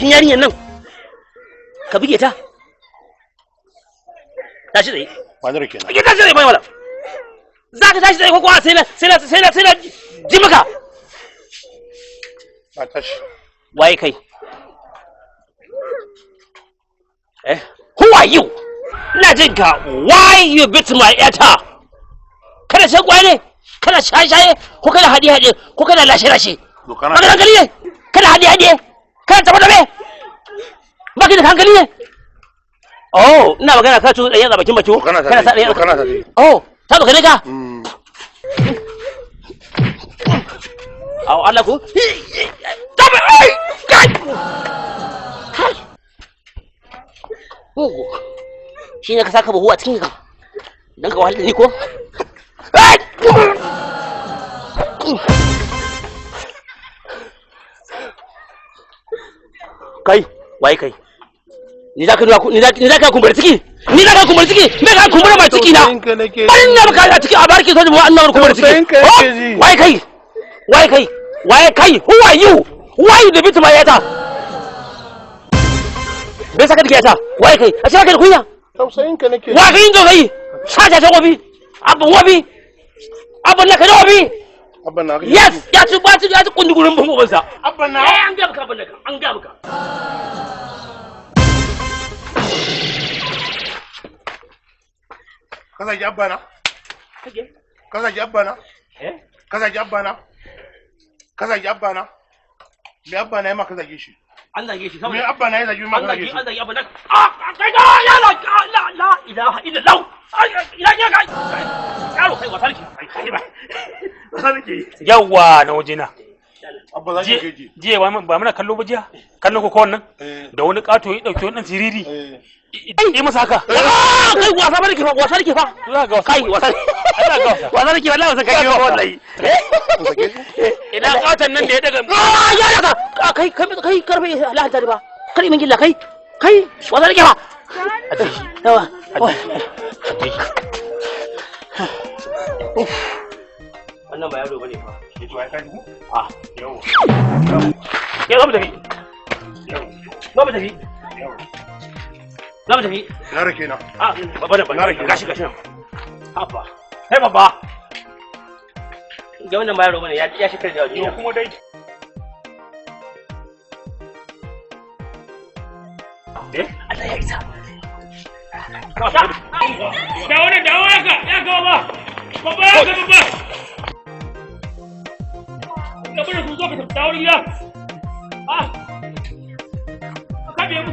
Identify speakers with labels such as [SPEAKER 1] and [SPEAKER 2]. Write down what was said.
[SPEAKER 1] Jikin yarinyar nan ka buge ta. Tashi tsaye.
[SPEAKER 2] Wani kenan.
[SPEAKER 1] Ki tashi tsaye bai wala. Za ka tashi tsaye ko kuwa sai na ji maka.
[SPEAKER 2] Na tashi.
[SPEAKER 1] Waye kai? Eh, who are you? Ina jin ka. Why you beat my yata? Kana shan kwaye ne? Kana shaye-shaye ko kana haɗe-haɗe ko kana lashe-lashe?
[SPEAKER 2] Dokana.
[SPEAKER 1] Baka da hankali ne? Kana haɗe-haɗe? Kana taɓa-taɓe? Baka da hankali ne? Oh, ina magana kana tuzo ɗan yatsa bakin baki ko?
[SPEAKER 2] Dokana ta.
[SPEAKER 1] Kana sa ɗan yatsa.
[SPEAKER 2] Dokana ta.
[SPEAKER 1] Oh, ta baka ne ka? Aw Allah ku. Taɓa ai! Kai! Kai! Mugu. Shi ne ka saka buhu a cikin ka. Dan ka wahala ni ko? Ai! Kai, waye kai? Ni za ka nuna ni za ka kumbura ciki? Ni za ka kumbura ciki? Me ka kumbura ma ciki na?
[SPEAKER 2] Tausayinka nake ji.
[SPEAKER 1] Bari na maka a ciki a barki soja mu annabar kumbura ciki.
[SPEAKER 2] Tausayinka nake ji.
[SPEAKER 1] Oh, waye kai? Waye kai? Waye kai? Who are you? Why you the beat my yata? Me saka dake yata? Waye kai? A cikin kai kunya?
[SPEAKER 2] Tausayinka nake ji.
[SPEAKER 1] Wa kai yin dogai? Sha sha wobi. Abun wobi. Abun na kada wobi.
[SPEAKER 2] Abba na.
[SPEAKER 1] Yes, ya ci ba ci ya ci kundugurin bun ubansa.
[SPEAKER 2] Abba na.
[SPEAKER 1] Eh, an ga maka abun naka, an ga maka.
[SPEAKER 2] Ka zagi abba na. Ka zagi abba na.
[SPEAKER 1] Eh?
[SPEAKER 2] Ka zagi abba na. Ka zagi abba na. Me abba na ya ma ka zage shi?
[SPEAKER 1] An zage shi
[SPEAKER 2] Me
[SPEAKER 1] saboda
[SPEAKER 2] abba na ya zagi ma
[SPEAKER 1] an
[SPEAKER 2] ka
[SPEAKER 1] zage
[SPEAKER 2] zage shi?
[SPEAKER 1] an zage abun naka. Ah, kai ga ya la la la ilaha illallah. Ai, ina ya kai. Yaro kai wasa nake. Kai ba. Wasa nake.
[SPEAKER 3] Yawwa na wajena.
[SPEAKER 2] Abba zagi ke ji.
[SPEAKER 3] Jiya ba muna kallo ba jiya? Kallon ko wannan?
[SPEAKER 2] Eh.
[SPEAKER 3] Da wani kato ya dauki wannan siriri.
[SPEAKER 2] Eh.
[SPEAKER 3] Yi masa haka.
[SPEAKER 1] Ah, kai wasa ba nake fa, wasa nake fa.
[SPEAKER 3] Za ga wasa.
[SPEAKER 1] Kai wasa.
[SPEAKER 3] Ai, za ga wasa.
[SPEAKER 1] Wasa nake wallahi wasa kai wallahi.
[SPEAKER 2] In sake shi?
[SPEAKER 3] Ina katon nan da ya daga
[SPEAKER 1] Ah, ya ya ka kai kai kai karfe Allah ta ba. Kai min gilla kai. Kai wasa nake fa. Yawa. Wannan ba yaro bane fa.
[SPEAKER 2] Eh, to ai ka ji ko?
[SPEAKER 1] Ah,
[SPEAKER 2] Yau.
[SPEAKER 1] ke zo mu tafi.
[SPEAKER 2] Yau.
[SPEAKER 1] Zo mu tafi.
[SPEAKER 2] Yau.
[SPEAKER 1] Zo mu tafi.
[SPEAKER 2] Na rake na.
[SPEAKER 1] Ah, babba da
[SPEAKER 2] Na rake.
[SPEAKER 1] gashi gashi nan. Haba. Kai babba. Ga wannan ba yaro bane ya ya shekar da
[SPEAKER 3] Yo kuma dai. Eh?
[SPEAKER 1] Allah ya isa.
[SPEAKER 3] Dawo ne, dawo ya ka, ya ka ba. Babba ya ka babba. Ka bari ku zo ka tafi dawo gida. Ah.